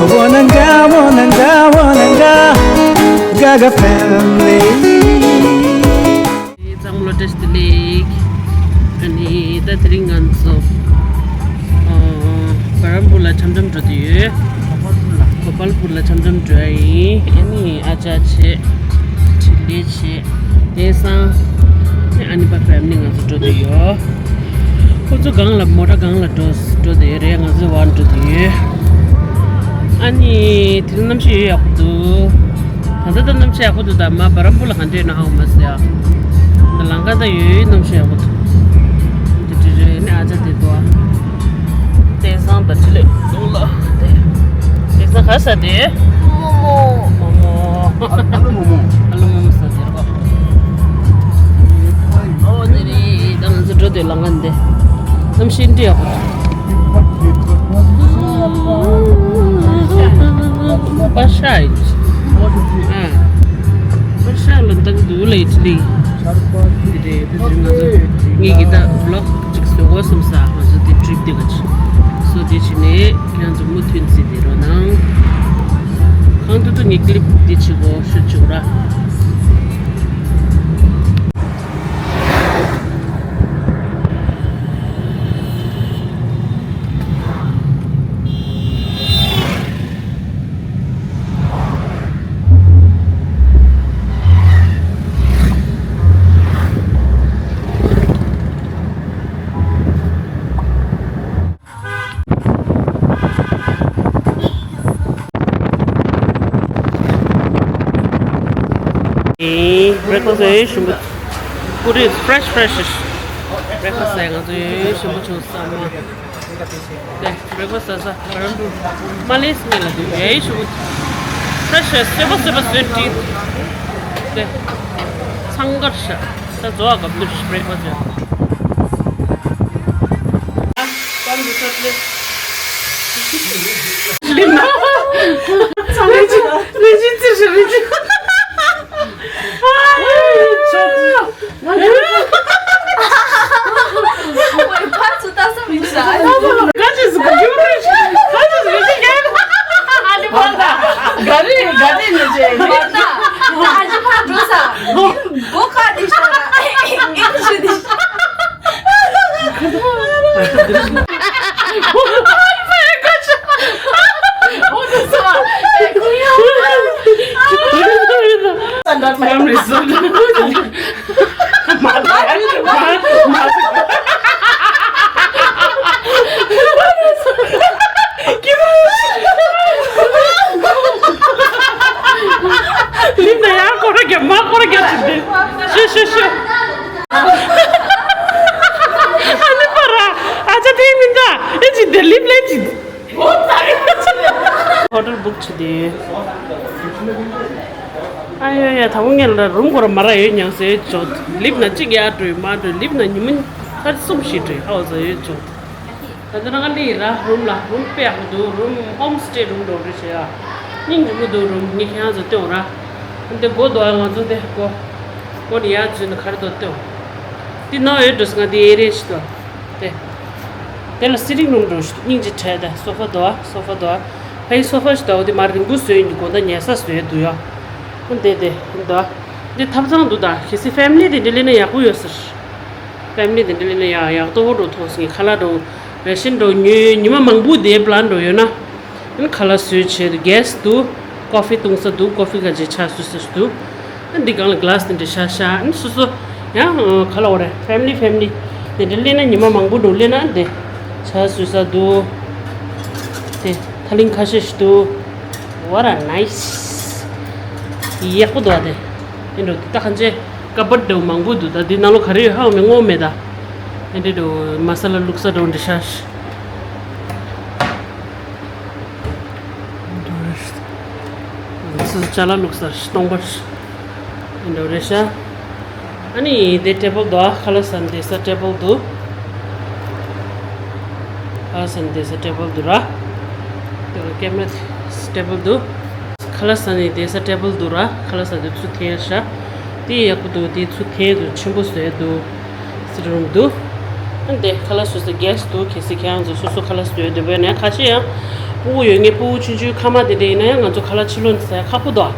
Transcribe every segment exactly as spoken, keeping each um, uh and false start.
Wananga, wananga, wananga, Gaga family. གཙང་མ་ལོ་བཀྲ་ཤིས་བདེ་ལེགས། ཨ་ནི་ད་དེ་རིང་ང་ཚོ་ཨ་བྷ་རམ་པུར་ལ་འཆམ་འཆམ་འགྲོ་དུས་ཡོད། གོ་པལ་པུར་ལ་འཆམ་འཆམ་འགྲོ་ཡ་ཡིན། ཨ་ནི་ཨ་ཅག་བྱས། འཕྲིན་ལས་བྱས། དེང་སང་ཨ་ནི་པ་ཕེ་མི་ལི་ང་ཚོ་འགྲོ་དུས་ཡོད། ཁོ་ཚོ་སྒང་ལ་མོ་ཊ་སྒང་ལ་འགྲོ་འགྲོ་དུས་ཡོད་རེད། ང་ཚོ་བར་འགྲོ་དུས་ཡོད། ཨ་ནི་དེ་རིང་གནམ་གཤིས་ཡོད་ཡག་པོ་འདུག་ད་ལྟ་ད་གནམ་གཤིས་ཡག་པོ་འདུག་ད་མ་བྷ་རམ་པུར་ལ་ག་འདྲ་ཡོད་ན་ཧ་གོ་མ་སོང་ཡ། ད་ལམ་ཁ་ད་ཡོད་ཡོད་གནམ་གཤིས་ཡག་པོ་འདུག་དེ་འདྲ་རེད། ནི་ཨ་ཅག་དེ་འདུག་ཨ། དེང་སང་ད་ཅི་ལེ་འདུག་ལ། དེང་སང་ག་ས་དེ། མོ་མོ། མོ་མོ། ཨ་ལུ་མོ་མོ། ཨ་ལུ་མོ་མོ་ས་དེ་རེད་པ། ཨོ་དེ་རེད། ད་ང་ཚོ་འགྲོ་དེ་ལམ་ཁ་འདི། གནམ་གཤིས་འདི་ཡག་པོ། པ་ཤ་ཡིན། ཨ། པ་ཤ་ལ་འདང་འདུག་ལ་ཡིན་ལི། དེ་རེད། དེ་རེད། ང་ཚོ་ངེད་ཀྱི་ད་བློག་ཅིག་བཟོ་དགོས་བསམ་ས། ང་ཚོ་དེ་ཊི་རིབ་དེ་ག་ཅིག་སོ་དེ་བྱས་ནས་ཁྱེད་རང་ཚོ་མུ་མཐུད་བརྩིས་བསྡད་རོགས་གནང་། གང་ཐུབ་ཐུབ་ངས་ཀི་ལིབ་འདི་བྱེད་དགོས་ཤུགས་ཆེ་ར། ཨེ། བྷི་རེག་ཕ་སི་ཡོད་ཞིམ་པོ། ཀུ་རེ་ཕི་རེ་ཤི་ཕི་རེ་ཤི། བྷི་རེག་ཕ་སི་ང་ཚོ་ཡོད་ཞིམ་པོ་བྱུང་བསམ་མ། ནས་བྷི་རེག་ཕ་སི་ཟ་ས་རང་འགྲོ། མ་ལེས་ངེས་ལ་འདུག་ཡ་ཡི་ཞུ། ས་ཤ་སོས་པ་སོས་པ་སོས་ཏིག་ཏེ། ཚང་གར་ཤ་ས་རྫོགས་སྐབས་དུ་བྷི་རེག་ཕ་སི་ཡ། ལི་ན། ཚང་མ་ཚང་མ་ཚིག་ཤ་རི་ཅི། ཨ་ཡ། ཕར་ཚུར་ལྟ་ས་མི་འདུག་ཨ། ག་ཅི་ཟིག་ག་ཅི་ཟིག་ག་ཅི་ཟིག་ཨ་ནི་བར་ད། ག་རེ་ག་རེ་ནས་བྱས་ནས། བར་ད། ཨ་ཅི་ཕར་འགྲོ་ས། སྒོ་ཁ་དེ་ཤོར་ན། ཨེ་ཨེ་ཨེ་ཤི་དེ་ཤོར། ལིབ་ན་ཡང་སྐོར་རྒྱབ་མ་སྐོར་རྒྱབ་ཅིག་དེ། ཤི་ཤི་ཤི། ཨ་ནི་པ་ར། ཨ་ཅག་དེ་མིན་ད། ཨེ་ཅི་དེ་ལིབ་ལེ་ཅི། ཧོ་ཊེལ་བུག་བྱས་ཏེ། ཨ་ཡོ་ཡ། ད་གུང་ངེད་ལ་རུམ་སྐོར་མ་རག་ཡོད་སྙམ་ཟེར་ཅོག་ལིབ་ན་གཅིག་ཡར་འགྲོ་ཡི་མར་འགྲོ་ཡི། ལིབ་ན་ཉི་མ་ཁ་གསུམ་བཞི་འགྲོ་ཡི་ཧ་བ་ཟ་ཡོད་ཅོག་ད་ཚོ་རང་ལི་ར་རུམ་ལ་རུམ་དཔེ་ཡག་པོ་འདུག་རུམ་ཧོམ་སི་ཊེ་རུམ་འདྲ་བོ་རེད་ཤག་ཡ། སྙིང་རྗེ་མོ་འདུག་རུམ་ངས་ཁྱེད་རང་ཚོ་སྟོན་ར། འདི་སྒོ་དོ་ཡ་ང་ཚོ་དེ་སྒོ། སྒོ་ནས་ཡར་འཛུལ་ནས་ག་རེ་དོ་སྟོན། འདི་ནང་ཡོད་འགྲོ་སོང་། ང་འདི་ཨེ་རེ་ཞིག་དོ། དེ། དེ་ལ་སི་ཊིང་རུམ་འདྲ་བོ་ཞིག་འདུག་སྙིང་རྗེ་བྲལ་ད། སོ་ཕ་དོ་ཨ། སོ་ཕ་དོ་ཨ། ཕ་ཡི་སོ་ཕ་ཞིག་དོ། འོ་དེ་མ་རིང་པོ་བཟོས་ཡིན་གྱི་དགོང་དག་ཉལ་ས་བཟོས་འདུག་ཡ། འདི་དེ་འདི་དོ་ཨ། འདི་ཐབ་ཚང་འདུག་ད་གལ་སྲིད་ཕེ་མི་ལི་དེ་འདྲ་སླེབས་ན་ཡག་པོ་ཡོད་ཟེར། ཕེ་མི་ལི་དེ་འདྲ་སླེབས་ན་ཡག་ཡག་ཏོག་འགྲོ་ཐོག་སི་ཁ་ལག་འགྲོ། རེ་ཤན་འགྲོ་ཉོས། ཉི་མ་མང་པོ་དེ་པི་ལན་འགྲོ་ཡོད་ན། ཨ་ནི་ཁ་ལག་བཟོས་བྱས་འདུག་གེ་སི་འདུག་ཀོ་ཕི་བཏུང་ས་འདུག་ཀོ་ཕི་ག་ཅིག་ཆ་བཟོ་ས་འདུག་ཨ་འདི་སྒང་ལ་གི་ལ་སི་དེ་འདྲ་ཤ་ཤ། ཨ་ནི་སོ་སོ་ཡང་ཁ་ལག་འོ་རེད། ཕེ་མི་ལི་ཕེ་མི་ལི་དེ་འདྲ་སླེབས་ན་ཉི་མ་མང་པོ་འགྲོ་སླེབས་ན་འདི་ཆ་བཟོ་ས་འདུག་དེ་ཐ་ལིང་ཁ་ཤས་ཤིག་འདུག What a nice. ཡག་པོ་འདུག་ཨ། དེ་ཨེ་འགྲོ་དེ་ད་གང་ཅི་ཀ་བར་འདྲ་བོ་མང་པོ་འདུག་ད་འདི་ནང་ལོགས་ག་རེ་ཡོད་ཧ་གོ་མི་ངོ་མེད་ད། ཨེ་འདྲ་འདྲ་བོ་མ་ས་ལ་བླུགས་ས་འདྲ་བོ་འདྲ་ཤ་ཤ། ཚོ་ཅ་ལག་བླུགས་ས་སྟོང་པར་འགྲོ་རེད་ཤག་ཨ་ནི་དེ་ཊེ་བལ་འདུག་ཨ། ཁ་ལག་ཟ་ནས་བསྡད་ས་ཊེ་བལ་འདུག་ཁ་ལག་ཟ་ནས་བསྡད་ས་ཊེ་བལ་འདུག་ར། དེ་ལ་ཀེམ་ར་ཊེ་བལ་འདུག་ཁ་ལག་ཟ་ནས་བསྡད་ས་ཊེ་བལ་འདུག་ར། ཁ་ལག་ཟ་དུས་ཚུར་འཐེན་ཤག་དེ་ཡག་པོ་འདུག་དེ་ཚུར་འཐེན་དུས་ཆེན་པོ་བཟོས་འདུག་སི་ཊིང་རུམ་འདུག་ཨ་ནི་དེ་ཁ་ལག་བཟོ་ས་གེ་སི་འདུག་གལ་སྲིད་ཁྱེད་རང་ཚོ་སོ་སོ་ཁ་ལག་བཟོས་འདོད་པ་ཡོད་ན། ཁ་ཤས་ཡང་ སྤུ་གུ་ཡོད་མཁན་སྤུ་གུ་ཆུང་ཆུང་ཁ་མ་དེ་འདྲ་ཡིན་ན་ཡང་ང་ཚོ་ཁ་ལག་ཕྱི་ལོགས་ནས་ཟ་ཡ་ཁག་པོ་འདུག་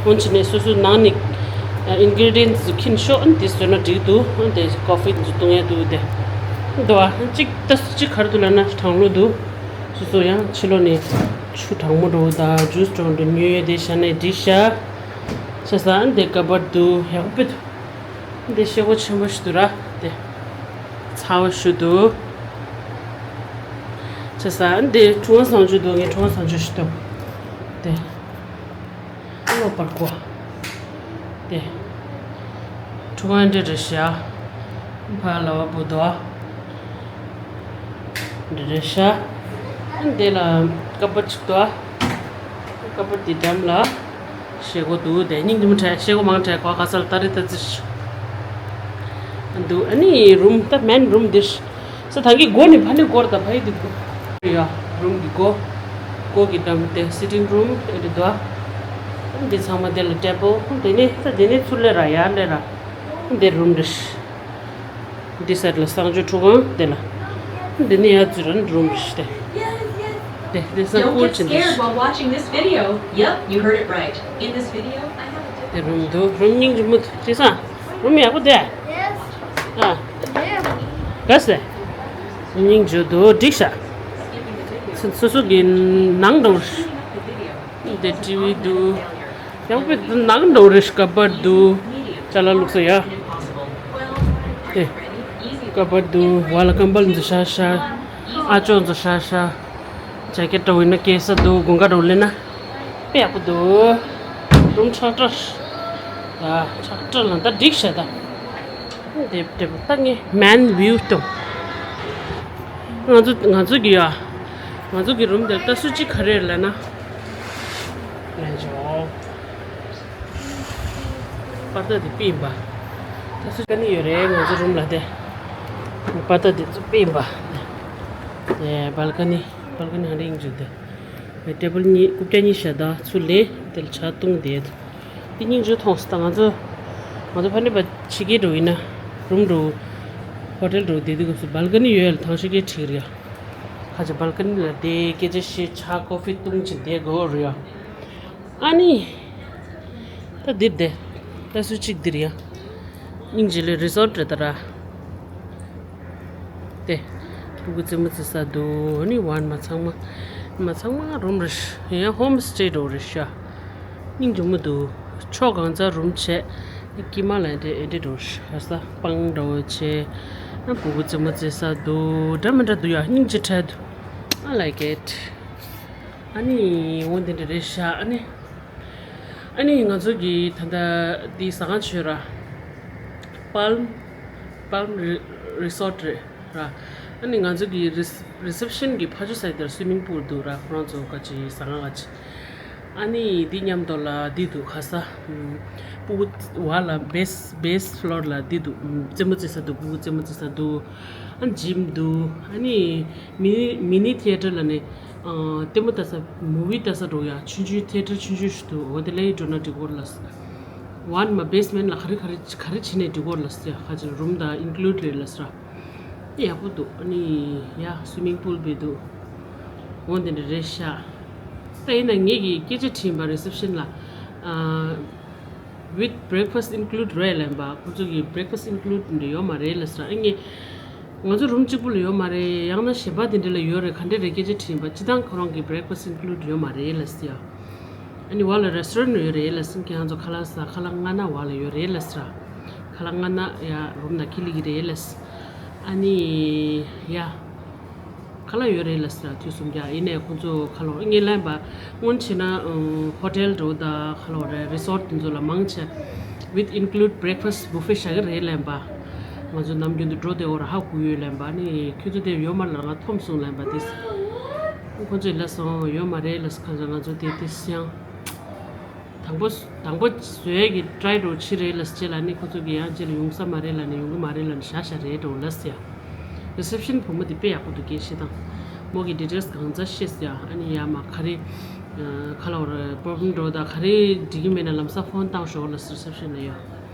འོན་ཅི་ནས་སོ་སོའི་ནང་ནས་ཨིན་གྷི་རི་ཌི་ཡན་ཚོ་ཁྱེར་ཤོག་དེ་བཟོས་ན་འགྲིག་འདུག་དེ་ཀོ་ཕི་དེ་ཚོ་བཏུང་ཡ་འདུག་དེ་འདུག་ཨ། གཅིག་ད་གཅིག་ག་རེ་འདུག་ལབ་ན་གྲང་རླུང་འདུག་སོ་སོ་ཡང་ཕྱི་ལོགས་ནས་ཆུ་གྲང་མོ་འདྲ་བོ་དང་ཇུས་འདྲ་བོ་འདྲ་ཉོས་ཡོད་དེ་ཤ་ནས་འགྲིག་ཤག་ཤ་ས་དེ་ཀ་བར་འདུག་ཡག་པོ་འདུག་འདི་ཤེལ་སྒོ་ཆེན་པོ་ཞིག་འདུག་ར། དེ་ཚ་བ་ཞུ་འདུག་ཆ་ས་འདི་ཁྲུང་ཨ་བཟང་སྤྱོད་འདུག་ངས་ཁྲུང་ཨ་བཟང་སྤྱོད་ཞུ་འདུག་དེ་ལོ་པར་གོ་དེ་ཁྲུང་ཨ་འདྲེ་རེ་ཤ་ཕ་ལ་བ་བུ་དོ། འདི་རེད་ཤག་འདི་ལ་ཀ་པར་ཅིག་འདུག་ཀ་པར་འདི་འགྲམ་ལ་ཤེལ་སྒོ་འདུག་དེ་སྙིང་རྗེ་མོ་འདྲ། ཤེལ་སྒོ་མང་དྲགས་གོ་ག་ས་ལ་ཏ་རི་ཏ་ཙི་ཞིག་འདུག་ཨ་ནི་རུམ་ད་མེན་རུམ་འདི་ས་ད་གི་སྒོ་ནི་ཕ་ནི་སྒོར་ད་ཕ་ཡི་འདི་སྒོ་ཡ་རུམ་གི་སྒོ་སྒོ་གི་འགྲམ་དེ་སི་ཊིང་རུམ་ཨེ་འདི་འདུག་འདི་ཚང་མ་དེ་ལ་ཊེ་བལ་འདི་ནི་ད་འདི་ནི་ཚུར་ལས་ར་ཡར་ལས་ར་འདི་རུམ་འདི་ས། འདི་སར་ལ་གསང་སྤྱོད་ཁྲུ་གང་དེ་ལ། འདི་ནི་ཡ་ཙི་ར་ནི་རུམ་རེད་དེ། དེ་དེ་ས་Don't ཀུལ་get ཅན་དེ། Scared while watching this video. Yep, you heard it right. In this video, I have a different དེ་རུམ་འདུག་རུམ་སྙིང་རྗེ་མོ་དེ་ས། རུམ་ཡག་པོ་དེ། ཨ། ག་སེ། སྙིང་རྗེ་འདུག་འགྲིག་ཤག་སོ་སོ་གི་ནང་འགྲོ། དེ་ཊི་ཝི་འདུག་ཡག་པོ་ནང་འགྲོ་རེ་ཀ་བར་འདུག་ཅ་ལག་བླུགས་ས་ཡ། དེ་ཀ་བར་འདུག་བ་ལ་ཀམ་བལ་འདུག་ཤ་ཤ། ཨ་ཅོ་འདུག་ཤ་ཤ། ཇེ་ཀེ་ཊི་འདྲ་བོ་ཡིན་ན་སྐྱེལ་ས་འདུག་དགུན་ཁ་འདྲ་བོ་ལེན་ན་དཔེ་ཡག་པོ་འདུག་རུམ་ཁྲག་ཁྲག་ད་ཁྲག་ཁྲག་ལ་ད་འགྲིག་ཤག་ད། དེབ་དེབ་ད་ངས་མེན་བིའུ་གཏོང་། ང་ཚོ་ང་ཚོ་གི་ཡ། ང་ཚོ་གི་རུམ་དེར་ལྟ་སྲོལ་གཅིག་ག་རེ་རེད་ལབ་ན། ལན་ཅོ། པར་ད་དེ་པི་ཡིན་པ། ལྟ་སྲོལ་ག་ནི་ཡོད་རེད་ང་ཚོ་རུམ་ལ་དེ། པར་ད་དེ་ཚོ་པི་ཡིན་པ། དེ་བལ་ཀ་ནི་བལ་ཀ་ནི་ཧ་རིང་འཇུག་དེ། ཊེ་བལ་གཉིས་རྐུབ་བཀྱག་གཉིས་བཞག་ད་ཚུར་ལེན་དེ་ལ་ཇ་བཏུང་བསྡད་འདུག་དེ་སྙིང་རྗེ་མཐོང་སོང་། ད་ང་ཚོ་ང་ཚོ་ཕ་ནི་པ་ཕྱི་རྒྱལ་འགྲོ་ཡིན་ན་རུམ་འགྲོ་ཧོ་ཊེལ་འགྲོ་བསྡད་དུས་སྐབས་སུ་བལ་ཀ་ནི་ཡོད་ཡ་ལ་ཐང་ཤེས་ཀྱི་ཁྲིག་རེད། ཁ་ཅིག་བལ་ཀ་ནི་ལ་བསྡད་སྐད་ཆ་བཤད་ཇ་ཀོ་ཕི་བཏུང་བྱས་བསྡད་དགོས་རེད་ཡ། ཨ་ནི། ད་འདིར་བསྡད། ད་སུ་གཅིག་འདིར་ཡ། སྙིང་རྗེ་ལས་རི་སོར་ཊི་རེད་ད་ར། དེ། ཕྲུ་གུ་རྩེད་མོ་རྩེ་ས་འདུག་ཨ་ནི་ཝན་མ་ཚང་མ། མ་ཚང་མ་རུམ་རེད་ཤག་ཡང་ཧོམ་སི་ཊེ་འདྲ་བོ་རེད་ཤག་སྙིང་རྗེ་མོ་འདུག་ཕྱོགས་གང་ཚ་རུམ་བྱས། དཀྱིལ་མ་ལ་འདྲ་ཨེ་འདྲ་འདྲ་བོ་རེད་ཤག་ས་སྤང་འདྲ་བོ་བྱས། ཨ་ཕྲུ་གུ་རྩེད་མོ་རྩེ་ས་འདུག་འདྲ་མི་འདྲ་འདུག་ཡ་སྙིང་རྗེ་ཁྲལ་འདུག I like it. ཨ་ནི་འོ་འདི་འདྲ་རེད་ཤག་ཨ་ནི། ཨ་ནི་ང་ཚོ་གི་ད་ལྟ་འདི་ཟ་ཁང་ཆོས་ར། པལམ། པལམ་རི་རི་སོར་ཊི་རེད་ར། ཨ་ནི་ང་ཚོ་གི་རི་རི་སེབ་ཤན་གི་ཕ་ཆུ་སའི་དེར་སུའི་མིང་པུལ་འདུག་ར། ཁོ་རང་ཚོ་ཀ་ཅི་ཟ་ཁང་ཀ་ཅི། ཨ་ནི་འདི་མཉམ་དུ་ལ་འདི་འདུག་ཁ་ས། ཕྲུ་གུ་བ་ལ་བེ་སི་བེ་སི་ཕི་ལོར་ལ་འདི་འདུག་རྩེད་མོ་རྩེ་ས་འདུག་ཕྲུ་གུ་རྩེད་མོ་རྩེ་ས་འདུག་ཨ་ཇིམ་འདུག་ཨ་ནི་མི་ནི་མི་ནི་ཐི་ཡེ་ཊར་ལ་ནི། ལྟད་མོ་ལྟ་ས་མུ་བི་ལྟ་ས་འགྲོ་ཡ་ཆུང་ཆུང་ཐེ་ཊར་ཆུང་ཆུང་ཞིག་འདུག་འོ་དེ་ལ་ཡི་འགྲོ་ན་འགྲིག་གོ་ལ་ཟེར། ཝན་མ་བེ་སི་མེན་ཊི་ལ་ག་རེ་ག་རེ་ག་རེ་བྱེད་ནས་འགྲིག་གོ་ལ་ཟེར་ཁ་ཅིག་ལ་རུམ་དང་ཨིན་ཀླུ་ཌི་རེད་ལ་ཟེར། ཡག་པོ་འདུག་ཨ་ནི་ཡ་སུའི་མིང་པུལ་བེ་འདུག་འོ་དེ་འདྲ་རེད་ཤག་ད་ཡིན་ན་ངེད་ཀྱིས་སྐད་ཆ་དྲིས་པ་རི་སེབ་ཤན་ལ། With breakfast include རེད་ལབ་པ། ཁོ་ཚོ་གི་breakfast include འདི་ཡོད་མ་རེད་ལབ་ཟེར། ཨ་ངས་ང་ཚོ་རུམ་གཅིག་པུ་ལ་ཡོད་མ་རེད། ཡང་ན་གཞན་པ་དེ་འདྲ་ལ་ཡོད་རེད། ག་འདྲ་རེད་སྐད་ཆ་དྲིས་པ། སྤྱིར་བཏང་ཁོ་རང་གི་breakfast include ཡོད་མ་རེད་ལབ་ཟེར། ཨ་ནི་བ་ལ་restaurant ཡོད་རེད་ལབ་ཟེར། ཁྱེད་རང་ཚོ་ཁ་ལག་ཟ་ཁ་ལག་མངགས་ན་བ་ལ་ཡོད་རེད་ལབ་ཟེར། ཁ་ལག་མངགས་ན་ཡ་རུམ་ནང་ཁྱེར་སླེབས་ཀྱི་རེད་ལབ་ཟེར། ཨ་ནི་ཡ། ཁ་ལག་ཡོད་རེད་ལབ་ཟེར་དུས་གསུམ་རྒྱག་ཡིན་ནའི་ཁོང་ཚོ་ཁ་ལོ་ངས་ལན་པ་སྔོན་ཆེ་ན་ཧོ་ཊེལ་འགྲོ་ད་ཁ་ལོ་རེད་རི་སོར་ཊི་དེ་ཚོ་ལ་མང་ཆེ་with include breakfast buffet བཞག་གི་རེད་ལན་པ། ང་ཚོ་ནམ་རྒྱུན་དུ་འགྲོ་དེ་འོ་ར་ཧ་གོ་ཡོད་ལན་པ་ནི་ཁྱོད་ཚོ་དེ་ཡོད་མ་ལ་ང་མཐོང་སོང་ལན་པ་དེ། ཁོང་ཚོས་ལབ་སོང་ཡོད་མ་རེད་ལབ་ཁ་ཚ་ང་ཚོ་དེ་དེ་སང་། དང་པོ་དང་པོ་བཟོས་ཀྱི་ཊི་རའི་འགྲོ་ཕྱི་རེད་ལ་ཅེ་ལ་ནི་ཁོ་ཚོ་གི་ཡང་ཅེ་ལ་ཡོང་ས་མ་རེད་ལ་ནི་ཡོང་གི་མ་རེད་ལ་ནི་ཤ་ཤ་རེད་འགྲོ་ལ་ཟེར། རི་སེབ་ཤན་བུ་མོ་དེ་དཔེ་ཡག་པོ་འདུག་སྐད་བཤད་སྟངས། མོ་གི་ཌི་ཊེལ་སི་གང་ཚ་ཤེས་ཟེར། ཨ་ནི་ཡ་མ་ག་རེ་ཁ་ལ་བར་པོ་རོབ་ལེམ་འགྲོ་ད་ག་རེ་འགྲིག་གི་མེད་ན་ལམ་སང་ཕོན་བཏང་ཤོག་ལ་ཟེར་རི་སེབ་ཤན་ལ་ཡ།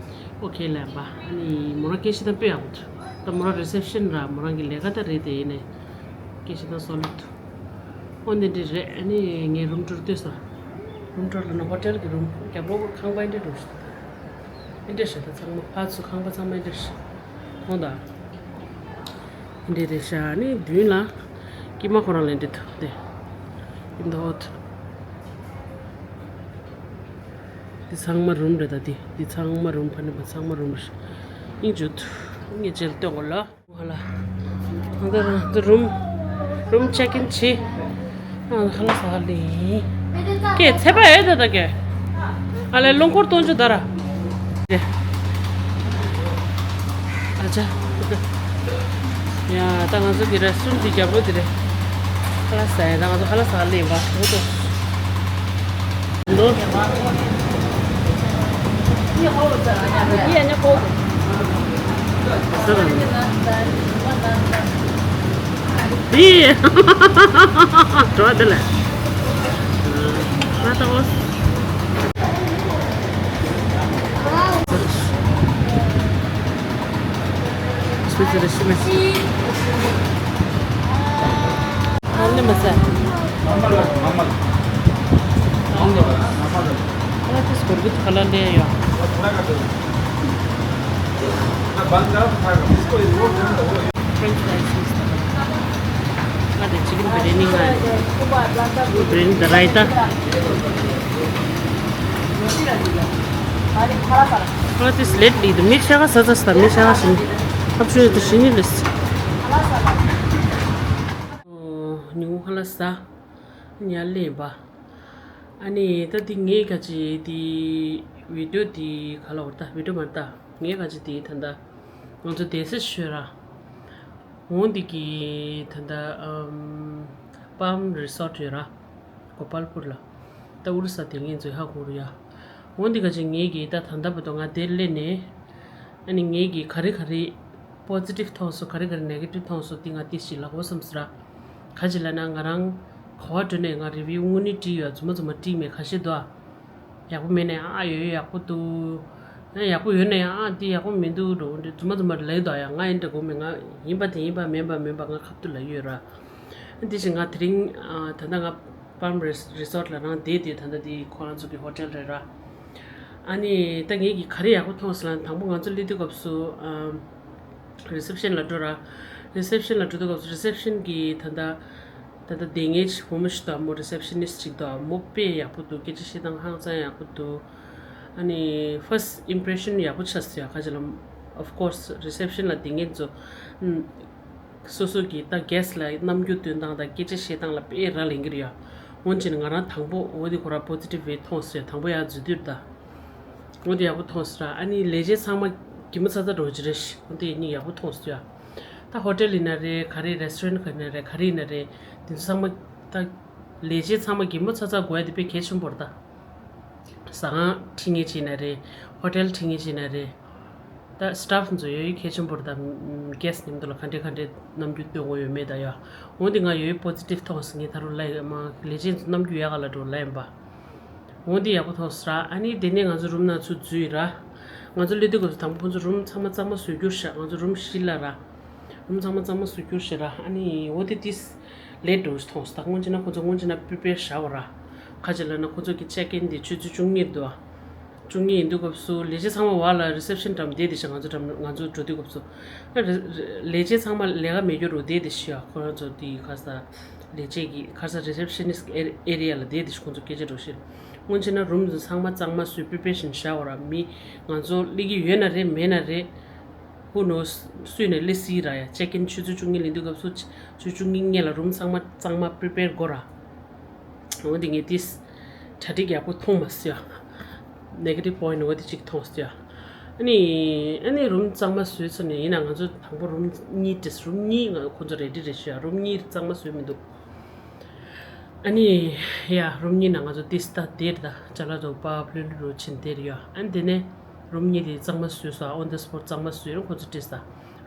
ཨོ་ཁེ་ལན་པ། ཨ་ནི་མོ་རང་སྐད་བཤད་སྟངས་དཔེ་ཡག་པོ་འདུག་ད་མོ་རང་རི་སེབ་ཤན་ར་མོ་རང་གི་ལས་ཀ་ད་རེད་དེ་ཡིན་ནའི་སྐད་བཤད་སྟངས་སོ་ལེ་འདུག་ཨོ་འདི་འདྲ་རེད། ཨ་ནི་ངའི་རུམ་ཊུར་སྟོད་ས། རུམ་ཊུར་ལ་ན་ཧོ་ཊེལ་གྱི་རུམ། རྒྱབ་ལོགས་ཁང་པ་འདི་འདྲ་འདུག་ཤག་ད་འདི་འདྲ་ཤག་ད་ཚང་མ་ཕར་ཚུར་ཁང་པ་ཚང་མ་འདི་འདྲ་ཤག་མཐོང་དང་། འདི་རེད་ཤག་ཨ་ནི་མདུན་ལ་ཀྱི་མ་ཁོ་རང་ལེན་འདི་ཐུག་སྟེ། ཨིན་ད་ཧོ་ཊེལ། འདི་ཚང་མ་རུམ་རེད་ད། འདི་འདི་ཚང་མ་རུམ། ཕ་ནི་པ་ཚང་མ་རུམ་རེད། ཨིན་ཇུ་ཐུ་ངས་རྗེས་ལ་སྟོན་གོ་ལ། ཧ་ལ། ང་ད་རང་ད་རུམ། རུམ་ཅེག་ཨིན་བྱེད། ཨ་ཧ་ལ་ས་ཧ་ལི། ཀྱེ་ཚེ་པ་ཨེ་ད་ད་ཀྱེ། ཨ་ལེ་རླངས་འཁོར་གཏོང་རྒྱུ་ད་ར། ཨ་ཅག་ཡ་ད་ང་ཚོ་གི་རེ་སི་ཊོ་རན་ཊི་འདི་རྒྱབ་ལོགས་འདི་རེད། ཧ་ལ་ས་ཡ་ད་ང་ཚོ་ཧ་ལ་ས་ཧ་ལི་ཡིན་པ་འོ་ཏོ། འགྲོ་བ་འདི་ལ། ང་ལྟ་བ། སྤུས་ཚད་ཤི་མ་ཤི། ཨ་ནི་མ་ཟ། ཨ་ནི་མ་ཟ། ཨ་ནི་སྐོར་གི་ཐ་ལ་ལེ་ཡོད། French fries ང་དེ་ཅི་ཀིན་བི་རི་ཡ་ནི་ང་། བི་རི་ཡ་ནི་དང་རའི་ཏ། ང་དེ་སི་ལེཊ་ལི་དུ་མི་ཤ་ཁ་ས་ས་ས་མི་ཤ་ཁ་ཞིམ། ཁབ་ཆུ་དུ་ཤི་ནི་ལུས། ཉིན་གུང་ཁ་ལག་ཟ། ཉལ་ལེན་པ། ཨ་ནི་ད་འདི་ངས་ག་ཅི་འདི་བི་ཌི་ཡོ་འདི་ག་ལ་འོར་ད་བི་ཌི་ཡོ་མ་ད་ངས་ག་ཅི་འདི་ད་ད་ང་ཚོ་སྡེ་སྲིད་ཤོད་ར། འོང་འདི་གི་ད་ད་ཨམ་པམ་རི་སོརཊ་ཡོད་ར། གོ་པལ་པུར་ལ། ད་ཨུ་རི་ས་དེ་ངས་ཚོས་ཧ་གོ་རུ་ཡ། འོང་འདི་ག་ཅི་ངས་གི་ད་ད་ད་བར་དུ་ང་དེར་སླེབས་ནས། ཨ་ནི་ངས་གི་ག་རེ་ག་རེ་པོ་ཛི་ཊིབ་མཐོང་སོང་། ག་རེ་ག་རེ་ནེ་གེ་ཊིབ་མཐོང་སོང་། འདི་ང་ཏིས་ཅིག་ལབ་དགོས་བསམ་སོང་ར། ག་ཅི་ལབ་ན་ང་རང་ག་བ་འགྲོ་ནས་ང་རི་བིའུ་དངོས་གནས་བྲིས་ཡོད། རྫུན་མ་རྫུན་མ་བྲིས་མེད། ཁ་ཤས་འདུག་ཨ། ཡག་པོ་མེད་ནས་ཨ་ཡོད་ཡོད་ཡག་པོ་འདུག་ཨ་ཡག་པོ་ཡོད་ནས་ཨ་འདི་ཡག་པོ་མི་འདུག་འགྲོ་འདི་རྫུན་མ་རྫུན་མ་ལབ་འདུག་ཡ། ང་ཡིན་འདྲ་དགོས་མེད། ང་ཡིན་པ་དེ་ཡིན་པ་མིན་པ་མིན་པ་ང་ཁ་ཐུག་ལབ་ཡོད་ར། འདི་བཞིན་ང་དེ་རིང་ཨ་ད་ལྟ་ང་པམ་རི་རི་སོརཊ་ལ་རང་བསྡད་དེ་ད་ལྟ་འདི་ཁོ་རང་ཚོ་གི་ཧོ་ཊེལ་རེད་ར། ཨ་ནི་ད་ངས་གི་ག་རེ་ཡག་པོ་མཐོང་སོང་ལབ་ན། དང་པོ་ང་ཚོ་སླེབས་དུས་སྐབས་སུ་ཨམ། རི་སེབ་ཤན་ལ་འགྲོ་ར། རི་སེབ་ཤན་ལ་འགྲོ་དུས་སྐབས་སུ་རི་སེབ་ཤན་གྱི་ད་ལྟ་ད་ལྟ་སྡེ་ངའི་བུ་མོ་ཞིག་འདུག་མོ་རི་སེབ་ཤ་ནིསཊ་ཅིག་འདུག་མོ་དཔེ་ཡག་པོ་འདུག་སྐད་ཆ་བཤད་སྟངས་ཧང་སང་ཡག་པོ་འདུག་ཨ་ནི་ཕར་སི་ཊི་ཨིམ་པི་རེ་ཤན་ཡག་པོ་ཆགས་སོང་ཡ། ཁ་ཅིག་ལ་ཨོཕ་ཀོར་སི་རི་སེབ་ཤན་ལ་སྡེ་ངའི་ཚོ་སོ་སོ་གི་ད་གེ་སི་ལ་རྣམ་འགྱུར་སྟོན་སྟངས་དང་སྐད་ཆ་བཤད་སྟངས་ལ་དཔེ་རག་ལས་ཀྱི་རེད་ཡ། འོན་ཀྱང་ང་རང་དང་པོ་འོ་དེ་ཁོ་རང་པོ་ཛི་ཊིབ་བེ་མཐོང་སོང་ཡ། དང་པོ་ཡར་འཛུལ་དུས་ད། འོ་དེ་ཡག་པོ་མཐོང་སོང་ར། ཨ་ནི་ལས་བྱེད་ཚང་མ་གི་མོ་ཚ་ཚ་འགྲོ་གི་རེད་ཤག་འོ་དེ་གཉིས་ཡག་པོ་མཐོང་སོང་ཡ། ད་ཧོ་ཊེལ་ཡིན་ན་རེད། ག་རེ་རེ་སི་ཊོ་རན་ཊི་ག་ཡིན་ན་རེད། ག་རེ་ཡིན་ན་རེད། དེ་ཚོ་ཚང་མ་ད་ལས་བྱེད་ཚང་མ་གི་མོ་ཚ་ཚ་དགོས་ཡ་དེ་དཔེ་གལ་ཆེན་པོ་རེད་ད། ཟ་ཁང་ཁྲིད་མཁན་ཅིག་ཡིན་ན་རེད། ཧོ་ཊེལ་ཁྲིད་མཁན་ཅིག་ཡིན་ན་རེད། ད་སི་ཊཕ་ཚོ་ཡོད་ཡོད་གལ་ཆེན་པོ་རེད་ད། གེ་སི་མཉམ་དུ་ལ་ག་འདྲས་ག་འདྲས་རྣམ་འགྱུར་སྟོན་དགོས་ཡོད་མེད་ད་ཡ། འོ་འདི་ང་ཡོད་ཡོད་པོ་ཛི་ཊིབ་མཐོང་སོང་། ངས་ད་རུང་ལབ་ཡོད་མ། ལས་བྱེད་ཚོ་རྣམ་འགྱུར་ཡག་ག་ལ་འགྲོ་ལབ་ཡིན་པ། འོ་འདི་ཡག་པོ་མཐོང་སོང་ར། ཨ་ནི་དེ་ནས་ང་ཚོ་རུམ་ནང་ཚུར་འཛུལ་ཡིན་ར། ང་ཚོ་སླེབས་དུས་སྐབས་སུ་དང་པོ་ཁོང་ཚོ་རུམ་ཚང་མ་གཙང་མ་བཟོས་རྒྱུ་རེད་ཤག་ང་ཚོ་རུམ་བཞི་ལ་ར། རུམ་ཚང་མ་གཙང་མ་བཟོས་རྒྱུ་རེད་ཤག་ར། ཨ་ནི་འོ་དེ་ཏིས་ལེཊ་འགྲོ་ཞིག་མཐོང་སོང་། ད་སྔོན་ཆད་ན་ཁོང་ཚོ་སྔོན་ཆད་ན་པི་རི་པེར་བྱས་པ་ར། ག་ཅི་ལབ་ན་ཁོང་ཚོ་གི་ཅེག་ཨིན་དེ་ཆུ་ཚོད་བཅུ་གཉིས་འདུག་ཨ། བཅུ་གཉིས་ཡིན་དུས་སྐབས་སུ་ལས་བྱེད་ཚང་མ་བར་ལ་རི་སེབ་ཤན་འགྲམ་བསྡད་དེ་ཤག་ང་ཚོ་འགྲམ་ང་ཚོ་འགྲོ་དུས་སྐབས་སུ། ཨ་རི་ལས་བྱེད་ཚང་མ་ལས་ཀ་མེད་རྒྱུ་རུ་བསྡད་དེ་ཤག་ཁོ་རང་ཚོ་དེ་ག་ས་ལས་བྱེད་ཀྱི་ག་ས་རི་སེབ་ཤ་ནིསཊ་ཨེ་རི་ཡ་ལ་བསྡད་དེ་ཤག་ཁོང་ཚོ་སྐད་ཆ་འགྲོ་ཤེས། སྔོན་ཆད་ན་རུམ་ཚང་མ་གཙང་མ་བཟོས་པི་རི་པེ་རེ་ཤན་བྱས་པ་ར། མི་ང་ཚོ་སླེབས་ཀྱི་ཡོད་ན་རེད་མེད་ན་རེད། Who knows? སུས་ནས་སླེབས་སྲིད་ར་ཡ། ཆེག་ཨིན་ཆུ་ཚོད་བཅུ་གཉིས་ལེན་དུས་སྐབས་སུ་ཆུ་ཚོད་བཅུ་གཉིས་སྔོན་ལ་རུམ་ཚང་མ་གཙང་མ་པི་རི་པེར་དགོས་ར། འོ་འདི་ངས་ཏིས་གྲ་སྒྲིག་ཡག་པོ་མཐོང་མ་སོང་ཡ། ནེ་གེ་ཊིབ་པོ་ཡིན་ཊི་འོ་དེ་གཅིག་མཐོང་སོང་ཡ། ཨ་ནི་ཨ་ནི་རུམ་གཙང་མ་བཟོས་ཚར་ནས་ཡིན་ན་ང་ཚོ་དང་པོ་རུམ་གཉིས་ཏིས་རུམ་གཉིས་ང་ཁོང་ཚོ་རེ་ཌི་རེད་ཤག་རུམ་གཉིས་གཙང་མ་བཟོས་མི་འདུག་ཨ་ནི་ཡ་རུམ་གཉིས་ནང་ང་ཚོ་ཏིས་ད་དེར་ད་ཅ་ལག་ཚོ་པ་ཕ་ལུ་ལུ་རུ་ཕྱིན་དེར་ཡོད། ཨ་ནི་དེ་ནས་རུམ་གཉིས་དེ་གཙང་མ་བཟོས་སོང་། ཨོན་དི་སི་པོཊ་གཙང་མ་བཟོས་རུང་ཁོ་ཚོ་ཏིས་ད་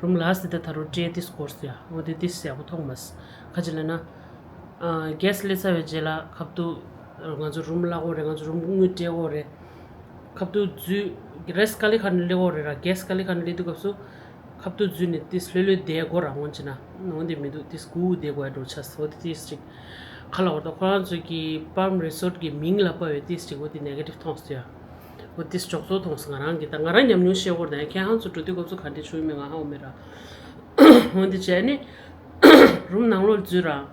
རུམ་ལ་སི་ད་ད་རུང་སྤྲད་ཏིས་སྐོར་སོང་ཡ། འོ་དེ་ཏིས་ཡག་པོ་མཐོང་མ་སོང་། ག་ཅི་ལབ་ན་གེ་སི་སླེབས་ཚར་བའི་རྗེས་ལ་ཁ་ཐུག་ང་ཚོ་རུམ་བརླག་གོ་རེད། ང་ཚོ་རུམ་དངུལ་སྤྲད་གོ་རེད། ཁ་ཐུག་འཛུལ་རེ་སི་ཀ་ལི་ཁ་ནས་སླེབས་གོ་རེད་ར། གེ་སི་ཀ་ལི་ཁ་ནས་སླེབས་དུས་སྐབས་སུ། ཁ་ཐུག་འཛུལ་ནས་ཏིས་ལྷོད་ལྷོད་བསྡད་དགོས་ར། འོན་ཅི་ན་འོན་ཏེ་མི་འདུག་ཏིས་སྒུག་བསྡད་དགོས་ཡ་འགྲོ་ཆགས་སོ། དེ་ཏིས་ཅིག་ ཁ་ལ་བར་དུ་ཁོ་རང་ཚོ་གི་Palm Resort གི་མིང་ལ་པ་ཡོད་ཏིས་ཅིག་འོ་དེ་ནེ་གེ་ཊིབ་མཐོང་སོང་ཡ། འོ་དེ་འཇོག་ཚོགས་མཐོང་སོང་། ང་རང་གི་ད་ང་རང་ཉམས་མྱོང་བཤད་སྐོར་དང་ཁྱེད་རང་ཚོ་འགྲོ་དུས་སྐབས་སུ་ག་འདྲ་བྱུང་མེད་ང་ཧ་གོ་མེད་ར། འོ་དེ་བྱས་ནི་རུམ་ནང་ལོགས་འཛུལ་ར།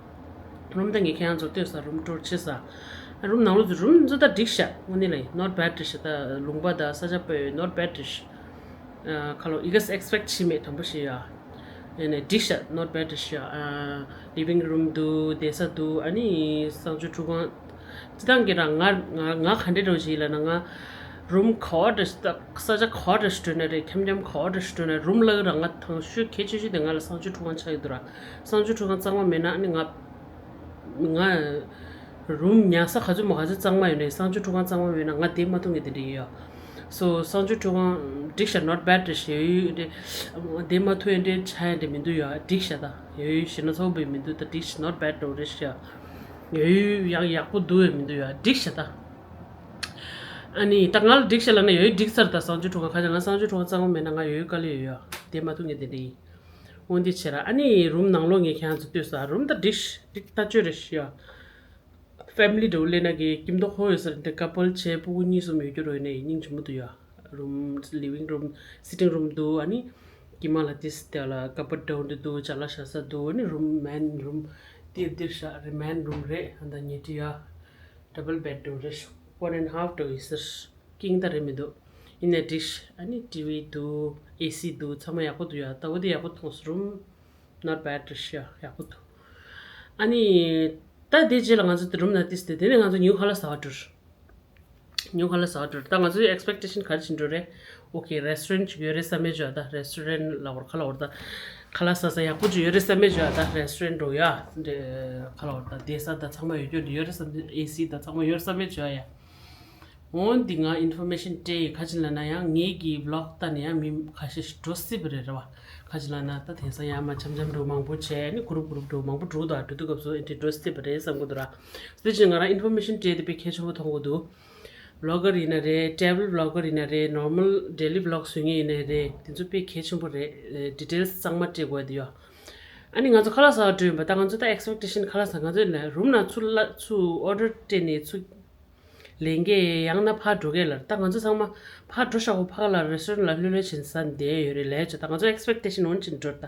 རུམ་ད་ངས་ཁྱེད་རང་ཚོ་ལྟོས་ས་རུམ་ཊུར་བྱེད་ས། རུམ་ནང་ལོགས་འཛུལ། རུམ་ཚོ་ད་འགྲིག་ཤག་དངོས་གནས་ལ་ཡིན་not bad རེད་ཤག་ད་ལུང་པ་ད་ས་ཆ་པོ་not bad རེད་ཤག་ཁ་ལོ་ཡི་གེ་expect བྱེད་མེད་དྲང་པོ་ཞིག་ཡ། ཡ་ནས་འགྲིག་ཤག not bad རེད་ཤག living room འདུག་བསྡད་ས་འདུག་ཨ་ནི་གསང་སྤྱོད་ཁྲུས་ཁང་། སྤྱི་བཏང་གི་རང་ང་ང་ང་ག་འདྲས་འགྲོ་ཞིག་ལབ་ན་ང་རུམ་ག་བ་འདྲ་ཞིག་ད་ས་ཆ་ག་བ་འདྲ་ཞིག་འགྲོ་ན་རེད། འཁྱམ་འཁྱམ་ག་བ་འདྲ་ཞིག་འགྲོ་ན་རུམ་ལ་རང་ང་ཐང་ཤོས་གལ་ཆེ་ཤོས་དེ་ང་ལ་གསང་སྤྱོད་ཁྲུས་ཁང་ཆགས་ཡོད་འདུག་ར། གསང་སྤྱོད་ཁྲུས་ཁང་གཙང་མ་མེད་ན་ཨ་ནི་ང་ང་རུམ་ཉལ་ས་ག་ཚོད་མོ་ག་ཚོད་གཙང་མ་ཡོད་ནའི་གསང་སྤྱོད་ཁྲུས་ཁང་གཙང་མ་མེད་ན་ང་བསྡད་མ་ཐུབ་ངེས་དེ་འདྲ་ཡོད། སོ་གསང་སྤྱོད་ཁྲུས་ཁང་འགྲིག་ཤག not bad རེད་ཤག་ཡོད་ཡོད་རེད། བསྡད་མ་ཐུབ་ཡོད་འདྲ་ཆགས་ཡོད་འདྲ་མི་འདུག་ཡ། འགྲིག་ཤག་ད་ཡོད་ཡོད་ཞེ་ན་ཚ་བོ་བས་མི་འདུག་ད་འགྲིག་ཤག not bad འགྲོ་རེད་ཤག་ཡོད་ཡོད་ཡག་ཡག་པོ་འདུག་ཡོད་མི་འདུག་ཡ། འགྲིག་ཤག་ད། ཨ་ནི་ད་ང་ལ་འགྲིག་ཤག་ལབ་ན་ཡོད་ཡོད་འགྲིག་ཚར། ད་གསང་སྤྱོད་ཁྲུས་ཁང་ཁ་ཅིག་ང་གསང་སྤྱོད་ཁྲུས་ཁང་གཙང་མ་མེད་ན་ང་ཡོད་ཡོད་དཀའ་ལས་ཡོད་ཡ། བསྡད་མ་ཐུབ་ངེས་དེ་འདྲ་ཡིན། འོན་ཏེ་བྱས་ར་ཨ་ནི་རུམ་ནང་ལོགས་ངས་ཁྱེད་རང་ཚོ་ལྟོས་ས་རུམ་ད་འགྲིག་འགྲིག་ལྟ་སྤྱོད་རེད་ཤག་ཡ། ཕེ་མི་ལི་འདྲ་བོ་སླེབས་ན་གི་ཁྱིམ་ཐོག་ཁོ་ཡོད་ས་རེད་དེ་ཀ་པལ་བྱས་སྤུ་གུ་གཉིས་གསུམ་ཡོད་རྒྱུ་རོ་ཡིན་ནའི་སྙིང་རྗེ་མོ་འདུག་ཡ། རུམ་ལི་ཝིང་རུམ་སི་ཊིང་རུམ་འདུག་ཨ་ནི་དཀྱིལ་མ་ལ་ཏིས་དེ་ལ་ཀ་པལ་འདྲ་བོ་འདྲ་འདུག་ཅ་ལག་བཞག་ས་འདུག་ཨ་ནི་རུམ་མེན་རུམ་ཏིར་ཏིར་བཞག་རེད། མེན་རུམ་རེད། ཨ་ད་ཉལ་ཁྲི་ཡ་double bedroom རེད། One and half འདྲ་བོ་ཡིན་ས་རེད། ཀིང་ད་རེད་མི་འདུག་ཡིན་ནའི་འགྲིག་ཨ་ནི་ཊི་ཝི་འདུག་ཨེ་སི་འདུག་ཚང་མ་ཡག་པོ་འདུག་ཡ། ད་འོ་དེ་ཡག་པོ་མཐོང་སོང་། རུམ་not bad རེད་ཤག་ཡག་པོ་འདུག་ཨ་ནི་ད་དེ་རྗེས་ལ་ང་ཚོ་དེ་རུམ་ན་ཏིས་དེ་དེ་ནས་ང་ཚོ་ཉིའུ་ཁ་ལ་ཟ་བ་འགྲོ། ཉིའུ་ཁ་ལ་ཟ་བ་འགྲོ། ད་ང་ཚོའི་ཨེག་སི་པེག་ཊེ་ཤན་ག་རེ་བྱེད་འགྲོ་རེད། ཨོ་ཁེ་རེ་སི་ཊོ་རན་ཊི་ཅིག་ཡོད་རེད་བསམ་མེད་འཇོག་ད་རེ་སི་ཊོ་རན་ཊི་ལ་བར་ཁ་ལ་བར་ད་ཁ་ལ་ཟ་ས་ཡག་པོ་ཅིག་ཡོད་རེད་བསམ་མེད་འཇོག་ད་རེ་སི་ཊོ་རན་ཊི་འགྲོ་ཡ། ཁ་ལ་བར་ད་བསྡད་ས་ད་ཚང་མ་ཡོད་རྒྱུ་ཡོད་རེད་བསམ། ཨེ་སི་ད་ཚང་མ་ཡོད་རེད་བསམ་མེད་འཇོག་ཡ། འོན་ཏེ་ང་ཨིན་ཕོར་མེ་ཤན་སྤྲད་ཡི་ག་ཅི་ལབ་ན་ཡང་ངེད་ཀྱི་བི་ལོག་ལྟ་ནས་ཡང་མི་ཁ་ཤས་ཤིག་འགྲོ་སྲིད་པ་རེད་རེད་བ། ག་ཅི་ལབ་ན་ད་དེང་སང་ཡང་མ་འཆམ་འཆམ་འགྲོ་མང་པོ་བྱས་ནི་གུ་རུབ་གུ་རུབ་འགྲོ་མང་པོ་འགྲོ་དང་འགྲོ་དུས་སྐབས་སུ་ཨེ་འདྲ་འགྲོ་སྲིད་པ་རེད་བསམ་གི་འདུག་ར། དེ་བཞིན་ང་རང་ཨིན་ཕོར་མེ་ཤན་སྤྲད་དེ་དཔེ་གལ་ཆེན་པོ་མཐོང་གི་འདུག་བི་ལོ་གར་ཡིན་ན་རེད། ཊེ་བལ་བི་ལོ་གར་ཡིན་ན་རེད། ནོར་མལ་ཌེ་ལི་བི་ལོག་བཟོ་མཁན་ཡིན་ན་རེད། དེ་ཚོ་དཔེ་གལ་ཆེན་པོ་རེད། ཌི་ཊེལ་སི་གཙང་མ་སྤྲད་དགོས་དེ་ཡོད། ཨ་ནི་ང་ཚོ་ཁ་ལག་ཟ་བར་འགྲོ་ཡིན་པ་ད་ང་ཚོ་ད་ཨེག་སི་པེག་ཊེ་ཤན་ཁ་ལག་ཟ་ང་ཚོ་ནས་རུམ་ནང་ཚུར་ལ་ཚུར་ཨོ་ཌར་སྤྲད་ནས་ཚུར་ལེན་གི་ཡང་ན་ཕར་འགྲོ་གི་ལ། ད་ང་ཚོ་ཚང་མ་ཕར་འགྲོ་ཤག་གོ་ཕ་ག་ལ་རེ་སི་ཊོ་རན་ཊི་ལ་ལྷོད་ལྷོད་བྱས་ནས་ཟ་བསྡད་ཡོད་རེད་ལས་བྱ། ད་ང་ཚོ་ཨེག་སི་པེག་ཊེ་ཤན་འོན་ཅིག་འགྲོ་ད།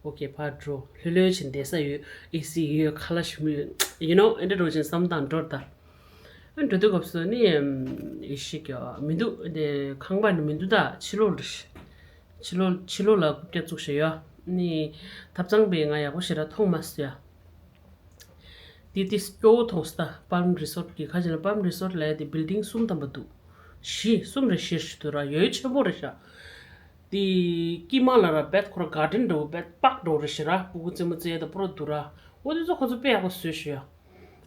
ཨོ་ཁེ་ཕར་འགྲོ་ལྷོད་ལྷོད་བྱས་ནས་བསྡད་ས་ཡོད། ཨེ་སི་ཡོད། ཁ་ལག་ཞིམ་ཡོད། ཡུ་ནོ་ཨེ་འདྲ་འགྲོ་བྱས་ནས་བསམ་སྟངས་འགྲོ་ད། ཨ་འགྲོ་དུས་སྐབས་སུ་ནི་ཨེ་ཤི་ཀྱ་མི་འདུག་དེ་ཁང་པ་ནི་མི་འདུག་ད་ཕྱི་ལོགས་རེད། ཕྱི་ལོགས་ཕྱི་ལོགས་ལ་རྐུབ་བཀྱག་བཙུགས་བཞག་ཡོད། ནི་ཐབ་ཚང་པས་ང་ཡག་པོ་ཞེ་དྲག་མཐོང་མ་སོང་ཡ། དེ་དེ་སྐྱོ་བོ་མཐོང་སོང་ད། Palm Resort གི་ཁ་ཅིག་ལ་Palm Resort ལབ་ཡ་དེ་བིལ་ཌིང་གསུམ་ཐམ་པ་འདུག་བཞི་གསུམ་རེ་བཞི་ཞིག་འདུག་ར། ཡོད་ཆེན་པོ་རེད་ཤག་དེ་དཀྱིལ་མ་ལ་ར་བེད་ཁོ་ར་གར་ཌེན་འདྲ་བོ་བེད་པག་འདྲ་བོ་རེད་ཤག་ར། སྤུ་གུ་རྩེད་མོ་རྩེ་ཡ་ད་པོ་ར་འདུག་ར། འོ་དེ་ཚོ་ཁོ་ཚོ་དཔེ་ཡག་པོ་བཟོས་ཤག་ཡ།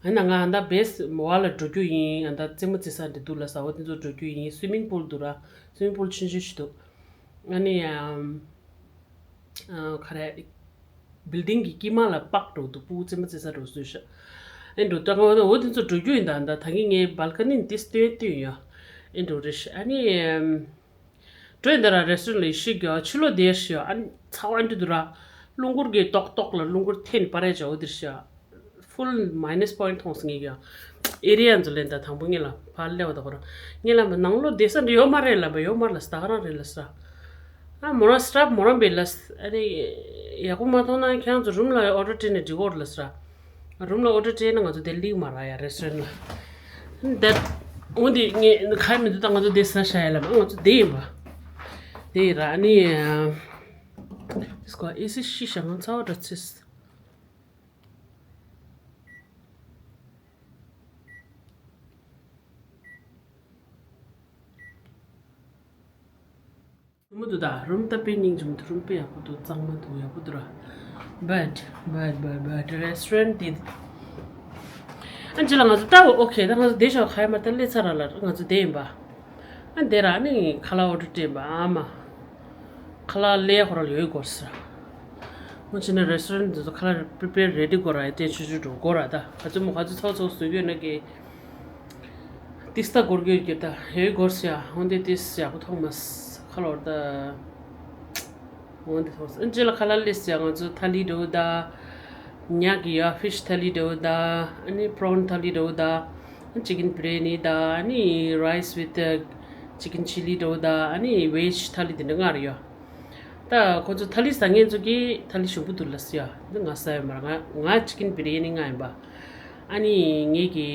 ཨ་ན་ང་ཨ་ད་བེས་བ་ལ་འགྲོ་རྒྱུ་ཡིན། ཨ་ད་རྩེད་མོ་རྩེ་ས་འདི་འདུག་ལ་ས་འོ་དེ་ཚོ་འགྲོ་རྒྱུ་ཡིན། སུའི་མིང་པུལ་འདུག་ར། སུའི་མིང་པུལ་ཆུང་ཆུང་ཞིག་འདུག་ཨ་ནི་ཨམ། ཨ་ག་རེ། བིལ་ཌིང་གི་དཀྱིལ་མ་ལ་པག་འགྲོ་འདུག་སྤུ་གུ་རྩེད་མོ་རྩེ་ས་འགྲོ་བཟོས་ཤག་ཨེ་འགྲོ་ད་ང་འོ་དེ་ཚོ་འགྲོ་རྒྱུ་ཡིན། ད་ད་ད་གིན་ངས་བལ་ཀ་ནི་འདི་སྟོན་སྟོན་ཡོད། ཨེ་འགྲོ་རེ་ཤག་ཨ་ནི་ཨམ། འགྲོ་ཡིན་ད་ར་རེ་སི་ཊོ་རན་ཊི་ལ་ཡེ་ཤེས་རྒྱག་ཕྱི་ལོགས་བསྡད་ཤག་ཨ་ནི་ཚ་བ་འདི་འདུག་ར། རླུང་འཁོར་གྱི་ཏོག་ཏོག་ལ་རླུང་འཁོར་འཐེན་པར་ཡ་བྱ་འོ་དེར་ཤག་ཕུལ་མའི་ནས་པོ་ཡིན་ཊི་མཐོང་སོང་ངས་ཀྱང་། ཨེ་རི་ཡ་ཚོ་ལེན་ད་དང་པོ་ངེད་ལ་ཕར་སླེབས་པ་ད་ཁོ་རང་ངེད་ལ་མ་ནང་ལོགས་བསྡད་ས་འདྲ་ཡོད་མ་རེད་ལབ་པ། ཡོད་མ་རེད་ལབ་ས། ད་ག་རང་རེད་ལབ་ས། ཨ་མོ་རང་སི་ཊཕ་མོ་རང་བས་ལབ་ས། ཨ་ནི་ཡག་པོ་མ་མཐོང་ན་ཁྱེད་རང་ཚོ་རུམ་ལ་ཨོ་ཌར་སྤྲད་ནས་འགྲིག་གོ་རེད་ལབ་ས། རུམ་ལ་ཨོ་ཌར་སྤྲད་ན་ང་ཚོ་དེ་ལིག་མ་རག་ཡ་རེ་སི་ཊོ་རན་ཊི་ལ། འདི་འོ་འདི་ངས་ག་ཡེ་མི་འདུག་ད་ང་ཚོ་དེ་ཟ་ཤ་ཡ་ལབ་པ། ང་ཚོ་དེ་ཡིན་པ། དེ་ཡིན་ར། ཨ་ནི་ཨེ་སི་ཤི་ཤ་ང་ཚ་བ་འདྲ་ཚིས། རུམ་འདུག་ད། རུམ་ད་དཔེ་སྙིང་རྗེ་མོ་འདུག་རུམ་དཔེ་ཡག་པོ་འདུག་གཙང་མ་འདུག་ཡག་པོ་འདུག་ར། བེཌ་བེཌ་བེཌ་བེཌ་རེ་སི་ཊོ་རན་ཊི་འདི། ཨ་ཅི་ལ་ང་ཚོ་ལྟ་བ་ཨོ་ཁེ། ད་ང་ཚོ་བསྡད་ཤོག་ཁ་ཡ་མ་ལྟ་སླེབས་ཚར་ར་ལ་ང་ཚོ་བསྡད་ཡིན་པ། ཨ་འདི་ར་ནི་ཁ་ལག་ཨོ་ཌར་སྤྲད་པ་ཨ་མ། ཁ་ལག་སླེབས་ཁོ་རང་ལ་ཡོད་དགོས་ས། ཧོན་ཆེ་ན་རེ་སི་ཊོ་རན་ཊི་འདི་ཚོ་ཁ་ལག་པི་རི་པེར་རེ་ཌི་དགོས་ར། ཡ་ཏན་ཆུ་ཆུ་འགྲོ་དགོས་ར། ད་ག་ཚོད་མོ་ག་ཚོད་ཚོགས་ཚོགས་བཟོ་གི་ཡོད་ན་གི། ཏིས་ད་སྒོར་གྱི་རྒྱུ་ད་ཡོད་དགོས་ས། ཡ་ཧོན་དེ་ཏིས་ཡག་པོ་མཐོང་མ་ས་ཁ་ལོར་ད། འོན་ཏེ་ཐོག་ཨན་ཅི་ལ་ཁ་ལ་ལེ་སི་ཡ་ང་ཚོ་ཐ་ལི་འགྲོ་ད། ཉག་གི་ཡ་ཕིཤ་ཐ་ལི་འདྲ་བོ་དང་ཨ་ནི་པྲོན་ཐ་ལི་འདྲ་བོ་དང་ཅི་ཀིན་བི་རི་ཡ་ནི་དང་ཨ་ནི་rice with chicken chilli འདྲ་བོ་དང་ཨ་ནི་བེཇ་ཐ་ལི་དེ་འདྲ་མངགས་རེད་ཡ། ད་ཁོ་ཚོ་ཐ་ལི་ཟ་མཁན་ཚོ་གིས་ཐ་ལི་ཞིམ་པོ་འདུག་ལབ་སོང་ཡ། འདི་ང་ཟ་ཡོད་མ་རེད། ང་ང་ཅི་ཀིན་བི་རི་ཡ་ནི་མངགས་ཡིན་པ། ཨ་ནི་ངེད་ཀྱི་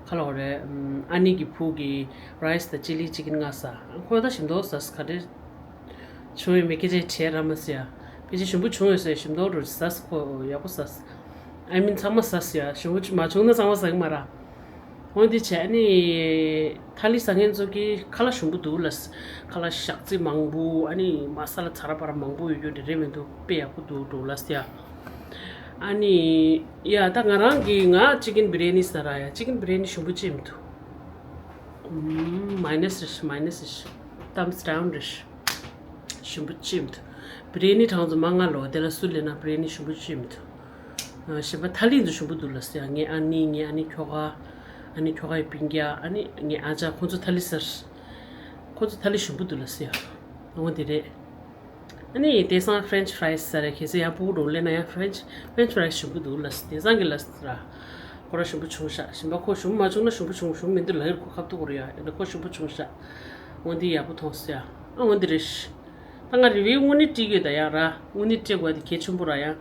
ཁ་ལོ་རེད། ཨ་ནི་གི་བུ་གི་rice དང་chilli chicken མངགས་ས། ཁོ་ད་ཞིམ་མདོག་ཟ་ས་ག་རེ་བྱུང་ཡོད་མེད་སྐད་ཆ་དྲིས་ར་མ་ཟེར་ཡ། ཕལ་ཆེར་ཞིམ་པོ་བྱུང་ཡོད་ཟེར། ཞིམ་མདོག་རུ་ཟ་ས། ཁོ་ཡག་པོ་ཟ་ས། I mean ཚང་མ་ཟ་ས་ཡ། ཞིམ་པོ་མ་བྱུང་ན་ཚང་མ་ཟ་གི་མ་ར། འོན་ཏེ་བྱས་ནི་ཐ་ལི་ཟ་མཁན་ཚོ་གིས་ཁ་ལག་ཞིམ་པོ་འདུག་ལབ་ས། ཁ་ལག་ཞག་རྩི་མང་པོ་ཨ་ནི་མ་ས་ལ་ཚ་ར་བ་ར་མང་པོ་ཡོད་རྒྱུ་དེ་རེད་མི་འདུག་དཔེ་ཡག་པོ་འདུག་འགྲོ་ལབ་ས་ཡ། ཨ་ནི་ཡ་ད་ང་རང་གིས་ང་ཅི་ཀིན་བི་རི་ཡ་ནི་ཟ་ར་ཡ། ཅི་ཀིན་བི་རི་ཡ་ནི་ཞིམ་པོ་ཅི་མི་འདུག་མ་ནས་རེད། མ་ནས་རེད། thumbs down རེད། ཞིམ་པོ་ཅི་མི་འདུག་བི་རི་ཡ་ནི་གྲངས་ཚོ་མ་ང་ལོ་དེ་ལ་སུ་ལེན་ན་བི་རི་ཡ་ནི་ཞིམ་པོ་ཅི་མི་འདུག་གཞན་པ་ཐ་ལི་ཚོ་ཞིམ་པོ་འདུག་ལབ་ས་ཡ། ངའི་ཨ་ནི་ངའི་ཨ་ནི་ཁྱོ་ག་ཨ་ནི་ཁྱོ་ག་ཡི་སྤུན་ཀྱག་ཨ་ནི་ངའི་ཨ་ཅག་ཁོ་ཚོ་ཐ་ལི་ཟ་ར། ཁོ་ཚོ་ཐ་ལི་ཞིམ་པོ་འདུག་ལབ་ས་ཡ། འོ་དེ་རེད། ཨ་ནི་དེང་སང་French fries ཟ་ར། གལ་སྲིད་ཡང་སྤུ་གུ་འདྲ་བོ་ལེན་ན་ཡང་French French fries ཞིམ་པོ་འདུག་ལབ་ས། དེང་སང་གི་ལབ་ས་ར། ཁོ་རང་ཞིམ་པོ་བྱུང་ཤག་ཞིམ་པ་ཁོ་ཞིམ་པོ་མ་བྱུང་ན་ཞིམ་པོ་བྱུང་བྱུང་མི་འདུག་ལབ་ཡོད། ཁོ་ཁ་ཐུག་གོ་རེད་ཡ། ཡིན་ན་ཁོ་ཞིམ་པོ་བྱུང་ཤག་འོ་འདི་ཡག་པོ་མཐོང་ས་ཡ། ཨ་འོ་འདི་རེད། ད་ང་རི་བིའུ་དངོས་གནས་བྲིས་ཡོད་ད་ཡ་ར། དངོས་གནས་བྲིས་དགོས་དེ་གལ་ཆེན་པོ་ར་ཡ།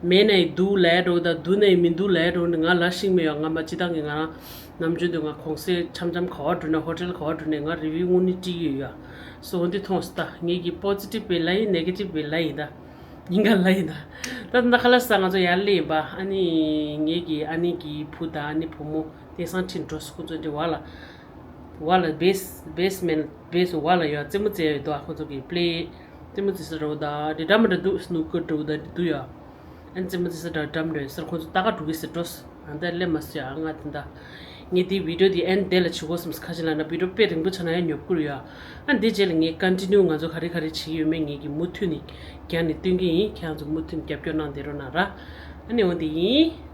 མེད་ན་ཡི་འདུག་ལབ་འགྲོ་ད། འདུག་ན་ཡི་མི་འདུག་ལབ་འགྲོ་ནི་ང་ལ་ཤེས་མེད་ཡ། ང་མ་སྤྱི་བཏང་གི་ང་རང་ནམ་རྒྱུན་དུ་ང་གུང་སེང་འཆམ་འཆམ་ག་བ་འགྲོ་ན་ཧོ་ཊེལ་ག་བ་འགྲོ་ནས་ང་རི་བིའུ་དངོས་གནས་བྲིས་ཡོད་ཡ། སོ་འོ་འདི་མཐོང་སོང་ད། ངེད་ཀྱི་པོ་ཛི་ཊིབ་བེ་ལ་ཡིན་ནེ་གེ་ཊིབ་བེ་ལ་ཡིན་ད། ཉིན་ག་ལ་ཡིན་ད། ད་ད་ཁ་ལག་ཟ་ང་ཚོ་ཡར་སླེབས་ཡིན་པ། ཨ་ནི་ངེད་ཀྱི་ཨ་ནི་གི་བུ་དང་ཨ་ནི་བུ་མོ་དེང་སང་ཁྲིད་འགྲོ་སོང་། ཁོ་ཚོ་འདི་བ་ལ། བ་ལ་བེས་བེས་མེན་བེས་བ་ལ་ཡོད། རྩེད་མོ་རྩེ་ཡོད་དོ། ཁོ་ཚོ་གི་པི་ལེ་རྩེད་མོ་རྩེ་ས་འགྲོ་ད། འདི་འདྲ་མི་འདྲ་འདུག་སི་ནུ་ཀར་འགྲོ་ད་འདི་འདུག་ཡ། ཨན་རྩེད་མོ་རྩེ་ས་འདྲ་འདྲ་མི་འདྲ་ཡོད་སར་ཁོ་ཚོ་ལྟ་ག་འགྲོ་གི་ཟེར་འགྲོ་སོང་། ཨ་ད་སླེབས་མ་སོང་ཡ། ང་དེ་འདྲ་ངས་དེ་བི་ཌིའོ་དེ་ཨན་དེ་ལ་བྱེད་དགོས་སམ་ཁ་ཅིག་ལ་ན་བི་ཌིའོ་དཔེ་རིང་པོ་ཆགས་ན་ཡང་ཉོབ་ཀྱི་རེད་ཡ། ཨ་འདི་རྗེས་ལ་ངས་ཀོན་ཊི་ནིའུ་ང་ཚོ་ག་རེ་ག་རེ་བྱེད་ཀྱི་ཡོད་མེད་ངས་ཀྱི་མུ་མཐུད་ནས་རྒྱབ་ནས་སྟོན་གྱི་ཡིན། ཁྱེད་རང་ཚོ་མུ་མཐུད་ནས་རྒྱབ་སྐྱོར་གནང་བསྡད་རོགས་གནང་ར། ཨ་ནི་འོ་འདི་ཡིན།